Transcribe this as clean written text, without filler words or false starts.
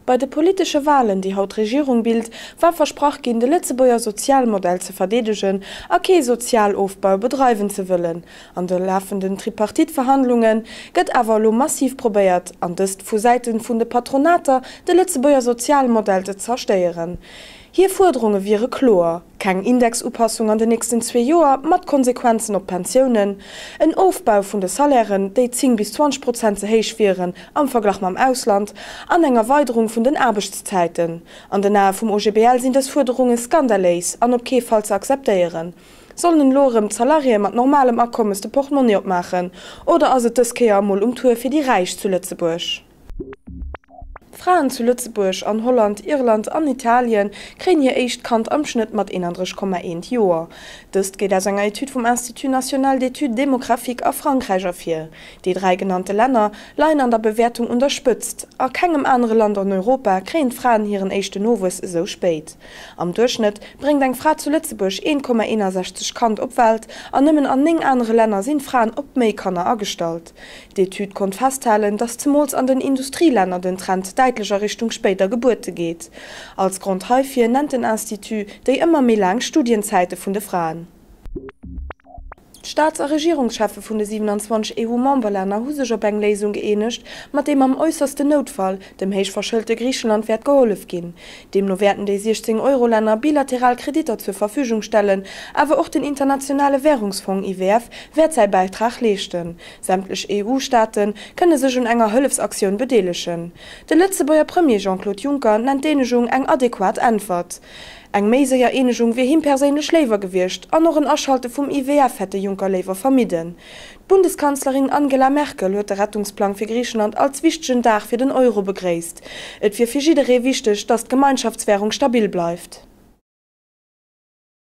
Bei de politesche Walen, déi haut d'Regierung bilt, war versprach ginn, de Lëtzebuerger Sozialmodell ze verdeedegen a kee Sozialofbau bedreiwen ze wëllen. An de lafenden Tripartite-Verhandlunge gëtt awer elo massiv probéiert, an dëst vu Säite vun de Patronater, de Lëtzebuerger Sozialmodell ze zerstéieren. Hir Fuerderunge wiere kloer, Keng Indexupassung an den nächsten zwee Joer mat Konsequenzen op d'Pensiounen, en Ofbau vun de Salairen, déi 10 bis 20 Prozent ze héich wieren am Verglach mam Ausland, an eng Erweiderung vun den Aarbechtszäiten. An den Ae vum OGBL sinn dës Fuerderunge skandaléis an op kee Fall ze akzeptéieren. Sollen elo erëm d'Salariéë mat normalem Akommes de Portmonni opmaachen, oder ass et dës Kéier emol um Tour fir déi Räich zu Lëtzebuerg? D'Fraen zu Lëtzebuerg, an Holland, Irland an Italien kréien hir éischt Kand am Schnëtt mat 31,1 Joer. Dëst geet aus enger Etüd vum Institut national d'études démographiques a Frankräich ervir. Déi 3 genannte Länner leien an der Bewäertung un der Spëtzt. A kengem anere Land an Europa kréien d'Fraen hiren éischten Nowuess esou spéit. Am Duerchschnëtt bréngt eng Fra zu Lëtzebuerg 1,61 Kand op d'Welt an nëmmen an 9 anere Länner sinn d'Fraen op méi Kanner agestallt. D'Etüd konnt festhalen, datt zemools an den Industrielänner den Trend däitlech a Richtung spéider Gebuerte geet. Als Grond heifir nennt den Institut déi ëmmer méi laang Studienzäite vun de Fraen. D'Staats a Regierungscheffe vun de 27 EU-Memberlänner hu sech op eng Léisung gëeenegt, mat deem am äussersten Noutfall dem héich verschëlte Griichenland wäert gehollef ginn. Deemno wäerten déi 16 Eurolänner bilateral Kreditter zur Verfügung stellen, awer och den Internationale Wärungsfong, IWF, wäert säi Bäitrag leeschten. Sämtlech EU-Staate kënne sech un enger Hëllefsaktioun bedeelegen. De Lëtzebuerger Premier Jean-Claude Juncker nennt d'Eenegung eng adequat Äntwert. Eng méi séier Eenegung wier him perséinlech léiwer gewiescht an och en Aschalte vum IWF hätt de Juncker léiwer vermidden. D'Bundeskanzlerin Angela Merkel huet de Rettungsplang fir Griichenland als wichtegen Dag fir den Euro begréisst. Et wier fir jidderee wichteg, datt d'Gemeinschaftswärung stabil bleift.